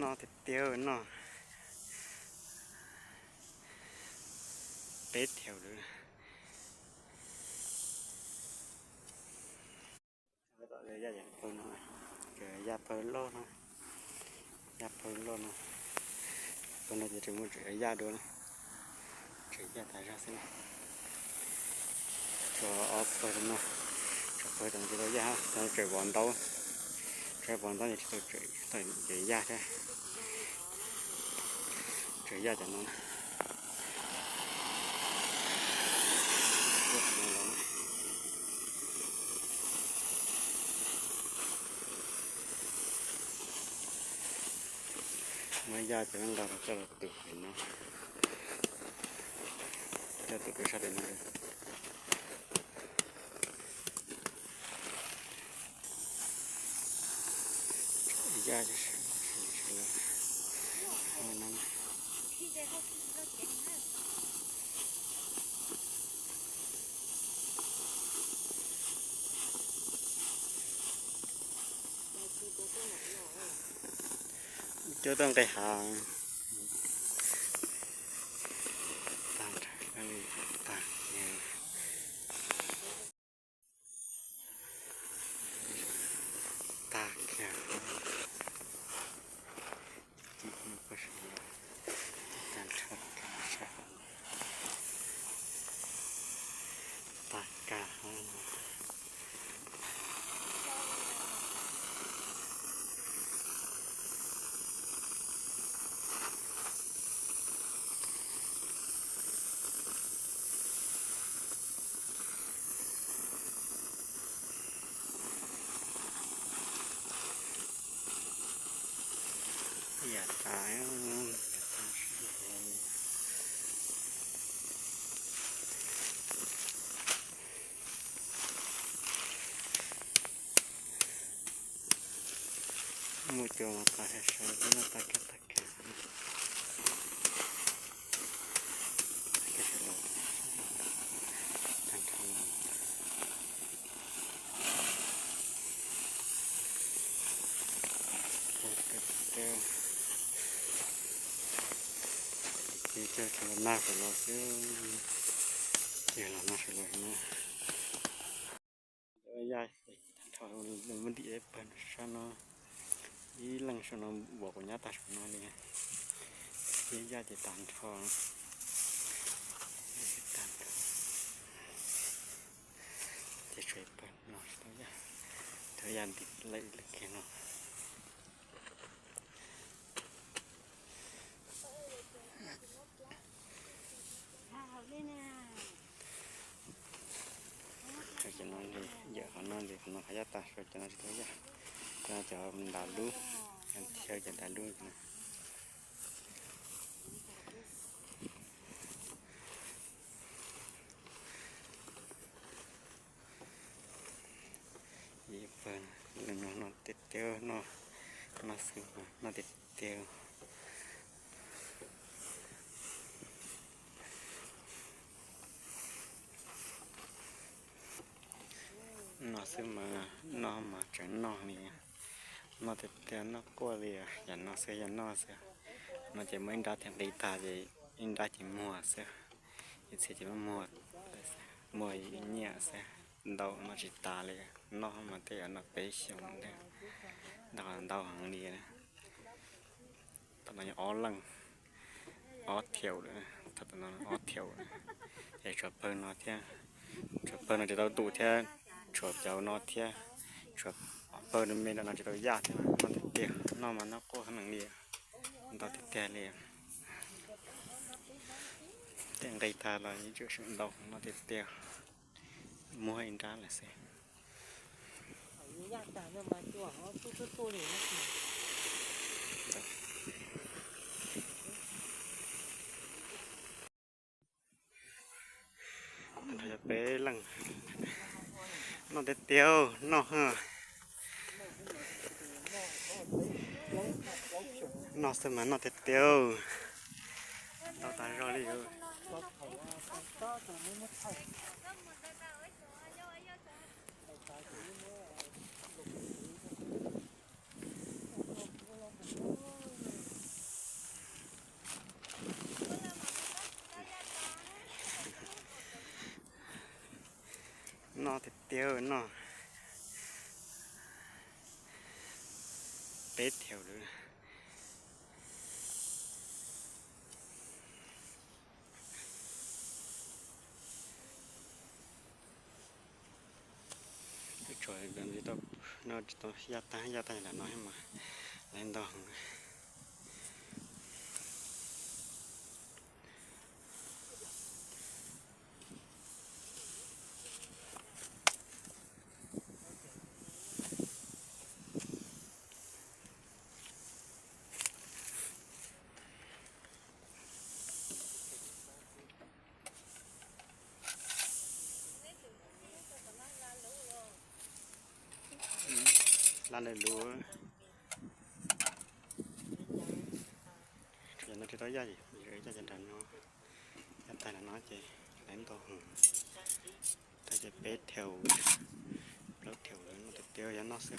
ນອນແຕ່ແຕ່ວເນາະ ເປັດແຖວເດີ. ເອີ ຢ່າ ເພິ່ນເນາະ ເອີ ຢ່າເພິ່ນໂລດເນາະ ຢ່າເພິ່ນໂລດເນາະ ເພິ່ນໜ້າຈະຖືໝົດເອີ ຢ່າໂດນ ເຈີຢາຕາຍຊະຊິນະ ຈະເອົາເພິ່ນເນາະ ຈະເພິ່ນຕ້ອງເຈີຢາ ຕ້ອງເຈີບອນເຕົາ ເຈີບອນເຕົາຈະເຈີ ຕ້ອງເຈີຢາແທ້ ເຈີຢາຈະນອນ. ມາຢາຈະນັ່ງດາວເຈົ້າລະຕຸເຫັນເນາະ ເຈົ້າຕຸໄປຊັດເຫັນເນາະ. ເຈົ້າຕ້ອງໄປຫາ ເບິ່ງ ນອນແຕ່ແຕ່ວເນາະ ນອນຊຶມ ນອນແຕ່ແຕ່ວ ນອນຊຶມ ນອນມາຈາກນອກນີ້ ນອນແຕ່ແຕ່ວ ນອນກົວເລີຍ ຢາກນອນເສືອ ຢາກນອນເສືອ ນອນຈະເມື່ອຍດາວແທງຕີຕາເລີຍ ອິນດາຈະມົວເສືອ ອິເສຈະມົວ ມົວເຍຍເສືອ ດາວມາຈິຕາເລີຍ ນອກມາແຕ່ນອກໄປຊົງເດີ ດາວ ດາວຫັງດີນະ ຕອນນັ້ນອອຫຼັງ ອອແຖວເດີ ຕອນນັ້ນອອແຖວເດີ ແຕ່ຊວບເພິ່ນນອນແທ້ ຊວບເພິ່ນນອນຈະເຕົ້າຕຸແທ້ ຊວບເຈົ້ານອນແທ້ ຊວບເພິ່ນແມ່ນນອນຈະເຕົ້າຢາກແທ້ ນອນແຕ່ແຕ່ວ ນອນມານອກໂກຫາໜັງເລີຍ ນອນແຕ່ແຕ່ເລີຍ ແຕ່ງໄກຕາລາຍເຈີຊຶງດອກ ນອນແຕ່ແຕ່ວ ມົວອິນດາລະເຊ ເຮົາຈະໄປຫຼັງ ນອນແຕ່ແຕ່ວ ນອນເຮີ ນອນເຊີມາ ນອນແຕ່ແຕ່ວ ເອົາຕາລໍລີ. ນອນແຖວເດີ ເນາະ ເຕັມແຖວເລີຍ. ຈອຍເດີນທີ່ຕ້ອງ ເນາະ ຕ້ອງຍາດຕາ ຍາດຕາ ລະເນາະ ໃຫ້ມາ ແລນດອງ. ລານເລີຍຫຼູ ຢາກນອນທີ່ຕ້ອງຍາດ ຢາກ ຢາກຈະດັນເນາະ ຢາກຕາຍລະເນາະ ເຈ ແລນດອງ ຕາເຈເປັດແຖວ ເລິກແຖວເລີຍ ມັນຈະເຕີຍານອກເສືອ.